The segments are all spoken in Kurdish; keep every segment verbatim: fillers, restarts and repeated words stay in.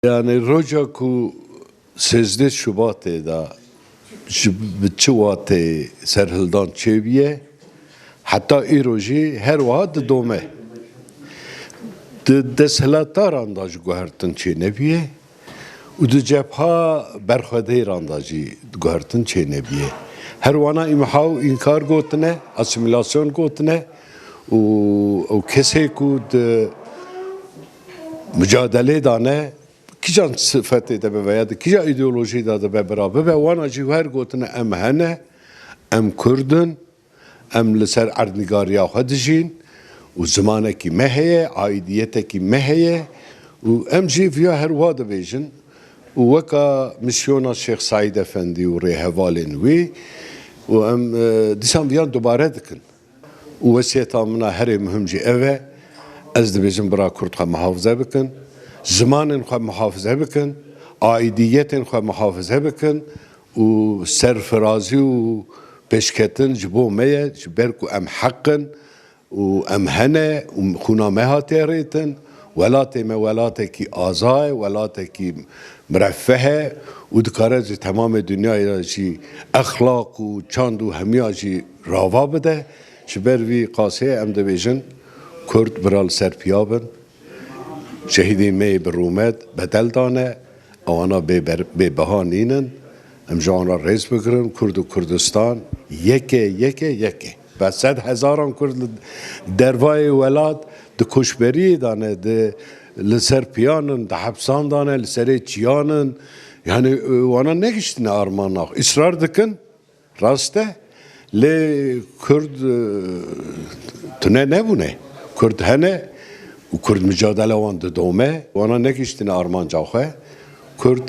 Yani roja ku sêzdeh Şubatê de ji bi çi watê serhildan çêbûye, heta îro jî her wiha didome. Di desthilatdaran de ji guhertin çênebûye û di cepha berxwedêran de jî guhertin çênebûye. Her wana îmha û înkar gotine, asîmîlasyon gotine û ew kesê ku di mucadelê de ne, kîjan sifetê de bibe ya di kîja îdeolojî de dibe bira bibe, wana jî her gotine em hene, em Kurd in, em li ser erdnîgariya xwe dijîn û zimanekî me heye, aîdiyetekî me heye û em jî viya her wa dibêjin û weka misyona Şêx Seîd Efendî û rêhevalên wî û em, e, dîsan viyan dubare dikin. Û wesiyeta min a herê muhim jî ev e, ez dibêjim bira Kurd xwe muhafize bikin, zimanên xwe muhafize bikin, aîdiyetên xwe muhafize bikin û serfirazî û pêşketin ji bo me ye, ji ber ku em heq in û em hene û xûna me hatiye rêtin. Welatê me welatekî aza ye, welatekî mirefeh e û dikare ji temamê dinyayê re jî exlaq û çand û hemiya jî rava bide. Ji ber vî qasê em dibêjin, Kurd bira li ser piya bin. Şehîdên me yê bi rûmet bedel dane. Ewana bê ber-, bê beha nînin. Em ji wan re rêz bigirin. Kurd û Kurdistan yek e, yek e, yek e. Bi sed hezaran Kurd li dervayê welat di koçberiyê de ne, di, li ser piyan in, di hepsan de ne, li serê çiyan in. Yani, e, wana negiştine armana xwe. Israr dikin, rast e. Lê Kurd, e, tune nebûne. Kurd hene û Kurd micadele wan didome. Wana negiştine armanca xwe. Kurd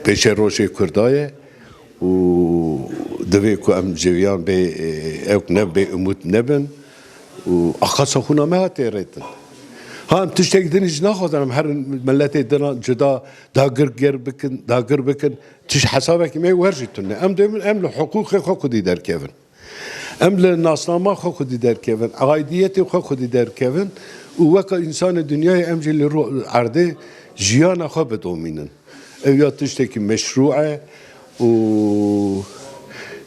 pêşerojê Kurda ye û divê ku em ji viyan bê, e, ew ne bê umût nebin û axasa xûna me hatiye rêtin. Ha, em tiştek din jî naxwazin, em her miletê din cuda dagir ger bikin, dagir bikin. Tişt hesabekî me wer jî tune. Em dibin em li hiqûqê xwe xwedî derkevin. Em li nasnama xwe xwedî derkevin, aidiyetê xwe xwedî derkevin û weka însanê dinyayê em jî li ro-, erdê jiyana xwe bidomînin. Ev ya tiştekî meşrû e û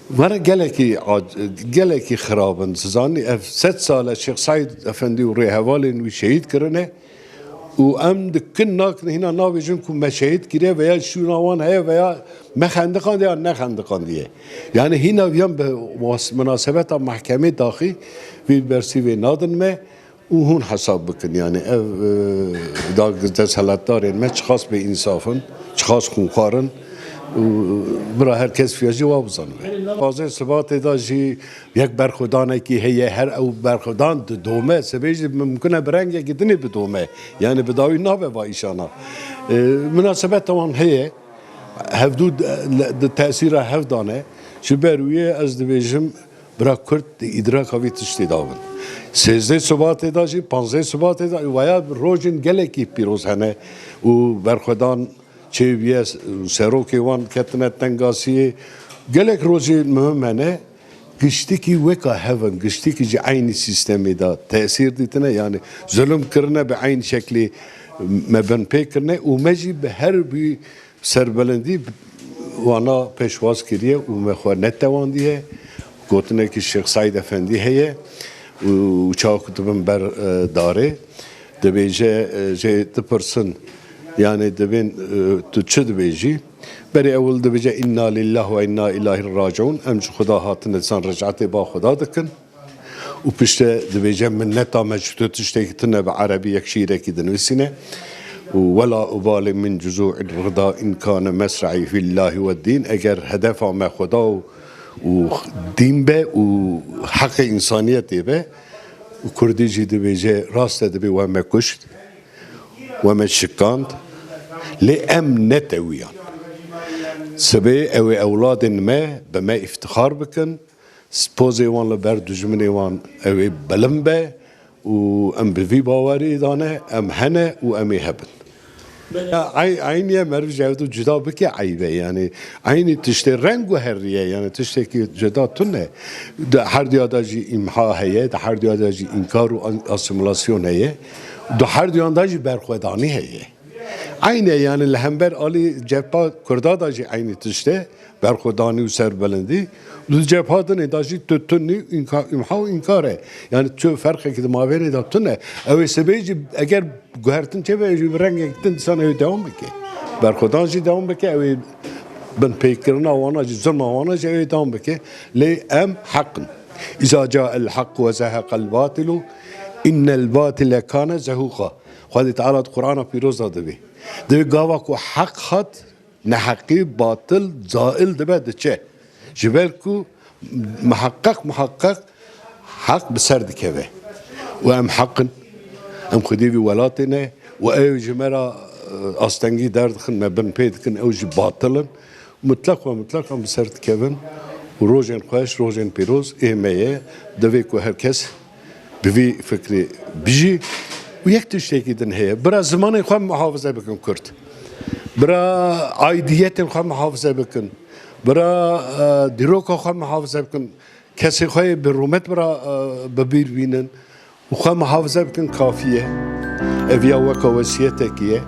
were gelekî ac-, gelekî xirab in. Zanî ev sed sal e Şêx Seîd Efendî û rêhevalên wî şehîd kirine. Û em dikin nakin hîna nabêjin ku me şehîd kiriye veya şûna wan heye veya me xendiqandiye ya nexendiqandiye. Yani hîna viyan bi was-, minasebeta mehkemê daxî vî bersîvê nadin me û hûn hesab bikin. Yani ev, e, da desthilatdarên me çiqas bê însaf in, çiqas xûnxwar in û bira her kes fiya jî wa bizanibe. Pazê Sibatê da jî Yek berxwedanekî heye, her ew berxwedan didome, sibê jî mimkun e bi rengekî dinê bidome. Yani bi dawî nabe va îşana. E, minasebeta wan heye, hevdû di, di tesîra hev dane. Ji ber wî yê ez dibêjim, bira Kurd di îdraka vî tiştê de bin. Sêzdeh Sibatê de jî, panzdeh Sibatê de, vaya rojên gelekî pîroz hene û berxwedan çêbûye, serokê wan ketine tengasiyê. Gelek rojê muhim hene. Giştikî weka hev in, giştikî ji eynî sîstemê de tesîr dîtine, yani zulm kirine, bi eynî şeklî me binpê kirine û me jî bi her bî serbilindî wana pêşwaz kiriye û me xwe netewandiye. Gotinekî Şêx Seîd Efendî heye û çawa ku dibin ber, e, darê, dibêje, e, jê dipirsin, yani dibên, e, tu çi dibêjî? Berê ewil dibêje, "Inna lillah ve inna ileyhi raciun." Em ji Xuda hatine, dîsan recetê ba Xuda dikin. Û piştre dibêje, "Minneta me ji tu tiştekî tune bi erebî yek şîrekî dinivîsîne." Û, "Wela ubali min cuzu'ir rida in kane mesra'i fillahi ve din." Eger hedefa me Xuda û, û dîn be û heqê însaniyetê be, û Kurdî jî dibêje, "Rast e, dibê we me kuşt, we me şikand, lê em netewiyan. Sibê ew ê ewladên me bi me îftixar bikin, pozê wan li ber dijminê wan ew ê bilind be û em bi vî bawerî de ne, em hene û em ê hebin." Ya, ey-, eynî ye, meriv ji hevdû cuda bike eyb e, yani eynî tiştê reng guheriye, yani tiştekî cuda tune. Di her duya de jî îmha heye, di her duya de jî înkar û an-, asîmîlasyon heye, di her duyan de jî berxwedanî heye. Eyne, yani li hember alî cepha Kurda da jî eynî tişt e, berxwedanî û serbilindî. Li cepha dinê da jî tu tunî, înka-, îmha û înkar e. Yani tu ferqekî di mavênê de tune. Ew ê sibê jî eger guhertin çêbe, ew jî bi rengek din dîsan ew ê dewam bike. Berxwedan jî dewam bike, ew ê binpêkirina wana jî, zulma wana jî ew ê dewam bike. Lê em heq in. Îza cael haq ve zeheqel batilu, innel batile kane zehuqa. Xwedê Teala di Qur'ana Pîroz de divê. Divê gava ku heq hat, neheqî, batil, cail dibe, diçe. Ji ber ku miheqeq, miheqeq heq bi ser dikeve. Û em heq in, em xwedî vî welatê ne û ew ji me re, e, astengî derdixin, me bin pê dikin, ew jî batil in. Mutlaq ve mutlaq em bi ser dikevin û rojên xweş, rojên pîroz ê me ye. Divê ku her kes bi vî fikrê bijî. Û yek tiştekî din heye. Bira zimanê xwe muhafaze bikin Kurd. Bira aidiyetên xwe muhafaze bikin. Bira, e, dîroka xwe muhafaze bikin. Kesê xwe yê bi rûmet bira, e, bi bîr bînin. Û xwe muhafaze bikin kafî ye. Ev ya weka wesiyetekî ye.